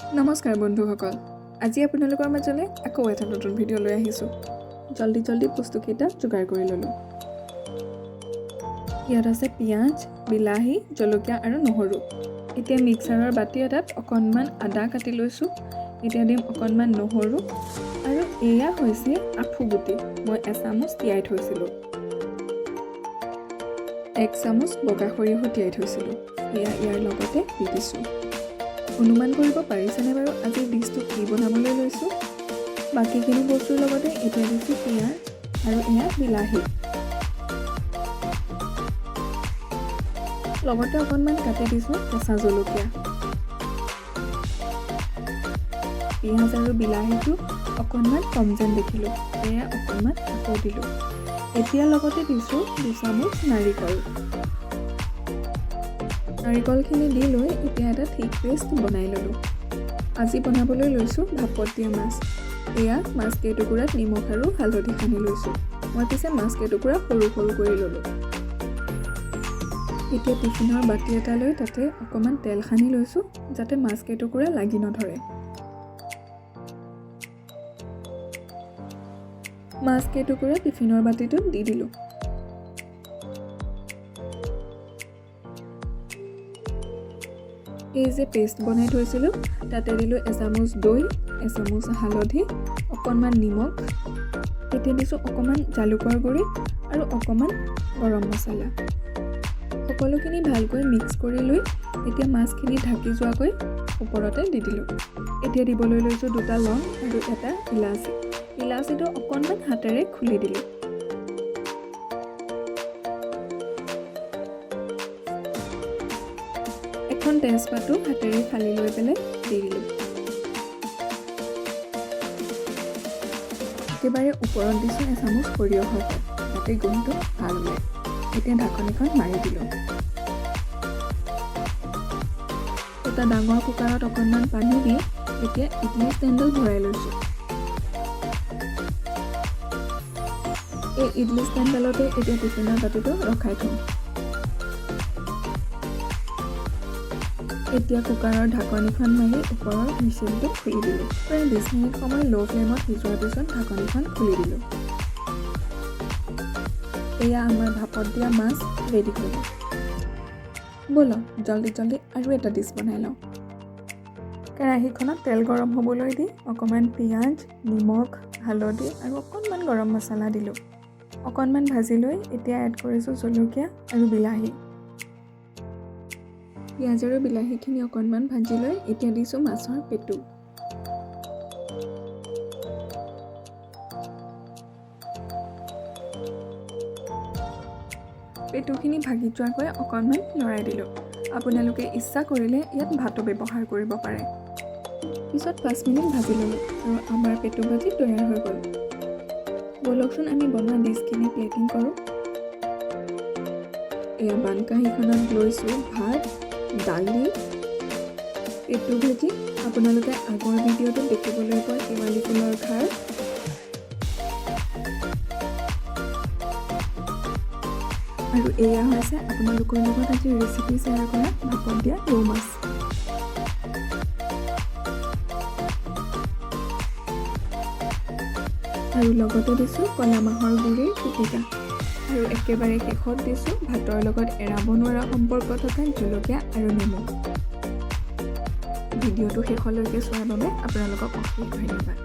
নমস্কাৰ বন্ধুসকল, আজি আপোনালোকৰ মাজলৈ আকৌ এটা নতুন ভিডিঅ' লৈ আহিছোঁ। জল্দি জল্দি বস্তুকেইটা যোগাৰ কৰি ল'লোঁ। ইয়াত আছে পিঁয়াজ, বিলাহী, জলকীয়া আৰু নহৰু। এতিয়া মিক্সাৰৰ বাতি এটাত অকণমান আদা কাটি লৈছোঁ। এতিয়া দিম অকণমান নহৰু আৰু এয়া হৈছে আফু গুটি, মই এচামুচ তিয়াই থৈছিলোঁ। 1 চামুচ বগা সৰিয়হো তিয়াই থৈছিলোঁ, এয়া ইয়াৰ লগতে দি দিছোঁ। অনুমান কৰিব পাৰিছেনে বাৰু আজিৰ ডিছটো কি বনাবলৈ লৈছোঁ? বাকীখিনি বস্তুৰ লগতে এতিয়া দিছোঁ পিঁয়াজ আৰু এয়া বিলাহী। লগতে অকণমান কাটি দিছোঁ কেঁচা জলকীয়া। পিঁয়াজ আৰু বিলাহীটো অকণমান কম যেন দেখিলোঁ, সেয়ে অকণমান আকৌ দিলোঁ। এতিয়া লগতে দিছোঁ 2 চামুচ নাৰিকল। নাৰিকলখিনি দি লৈ এতিয়া এটা থিক পেষ্ট বনাই ল'লোঁ। আজি বনাবলৈ লৈছোঁ ভাপত দিয়া মাছ। এয়া মাছ কেইটুকুৰাত নিমখ আৰু হালধি সানি লৈছোঁ। মই পিছে মাছ কেইটুকুৰা সৰু সৰু কৰি ল'লোঁ। এতিয়া টিফিনৰ বাতি এটা লৈ তাতে অকণমান তেল সানি লৈছোঁ, যাতে মাছ কেইটুকুৰা লাগি নধৰে। মাছ কেইটুকুৰা টিফিনৰ বাতিটোত দি দিলোঁ। এই যে পেষ্ট বনাই থৈছিলোঁ, তাতে দিলোঁ এচামুচ দৈ, এচামুচ হালধি, অকণমান নিমখ। এতিয়া দিছোঁ অকণমান জালুকৰ গুড়ি আৰু অকণমান গৰম মছলা। সকলোখিনি ভালকৈ মিক্স কৰি লৈ এতিয়া মাছখিনি ঢাকি যোৱাকৈ ওপৰতে দি দিলোঁ। এতিয়া দিবলৈ লৈছোঁ দুটা লং আৰু এটা ইলাচি। ইলাচিটো অকণমান হাতেৰে খুলি দিলোঁ। এখন তেজপাতো হাতেৰে ফালি লৈ পেলাই দি দিলোঁ। একেবাৰে ওপৰত দিছোঁ এচামুচ সৰিয়হৰ তেল, যাতে গোন্ধটো ভাল ওলায়। এতিয়া ঢাকনিখন মাৰি দিলোঁ। এটা ডাঙৰ কুকাৰত অকণমান পানী দি এতিয়া ইডলি ষ্টেণ্ডডাল ভৰাই লৈছোঁ। এই ইডলি ষ্টেণ্ডডালতে এতিয়া টিফিনৰ বাতিটো ৰখাই থ'ম। এতিয়া কুকাৰৰ ঢাকনিখন মাৰি ওপৰৰ হুইচেলটো খুলি দিলোঁ। প্ৰায় 20 মিনিট সময় ল' ফ্লেমত সিজোৱাৰ পিছত ঢাকনিখন খুলি দিলোঁ। এয়া আমাৰ ভাপত দিয়া মাছ ৰেডি হৈ গ'ল। ব'লক, জল্দি জল্দি আৰু এটা ডিছ বনাই লওঁ। কেৰাহীখনত তেল গৰম হ'বলৈ দি অকণমান পিঁয়াজ, নিমখ, হালধি আৰু অকণমান গৰম মছলা দিলোঁ। অকণমান ভাজি লৈ এতিয়া এড কৰিছোঁ জলকীয়া আৰু বিলাহী। পিঁয়াজ আৰু বিলাহীখিনি অকণমান ভাজি লৈ এতিয়া দিছোঁ মাছৰ পেটু। পেটুখিনি ভাগি যোৱাকৈ অকণমান লৰাই দিলোঁ। আপোনালোকে ইচ্ছা কৰিলে ইয়াত ভাতো ব্যৱহাৰ কৰিব পাৰে। পিছত 5 মিনিট ভাজি ল'লোঁ আৰু আমাৰ পেটু ভাজি তৈয়াৰ হৈ গ'ল। ব'লকচোন, আমি বনোৱা ডিছখিনি প্লেটিং কৰোঁ। এয়া বানকাঁহীখনত লৈছোঁ ভাত, দালি, পেটু ভাজি, আপোনালোকে আগৰ ভিডিঅ'টোত দেখিবলৈ পোৱা শেৱালি ফুলৰ খাৰ আৰু এয়া হৈছে আপোনালোকৰ লগত আজি ৰেচিপি শ্বেয়াৰ কৰা ভাপত দিয়া ৰৌ মাছ। আৰু লগতে দিছোঁ ক'লা মাহৰ গুড়িৰ পিটিকা আৰু একেবাৰে শেষত দিছোঁ ভাতৰ লগত এৰাব নোৱাৰা সম্পৰ্ক থকা জলকীয়া আৰু নেমু। ভিডিঅ'টো শেষলৈকে চোৱাৰ বাবে আপোনালোকক অশেষ ধন্যবাদ।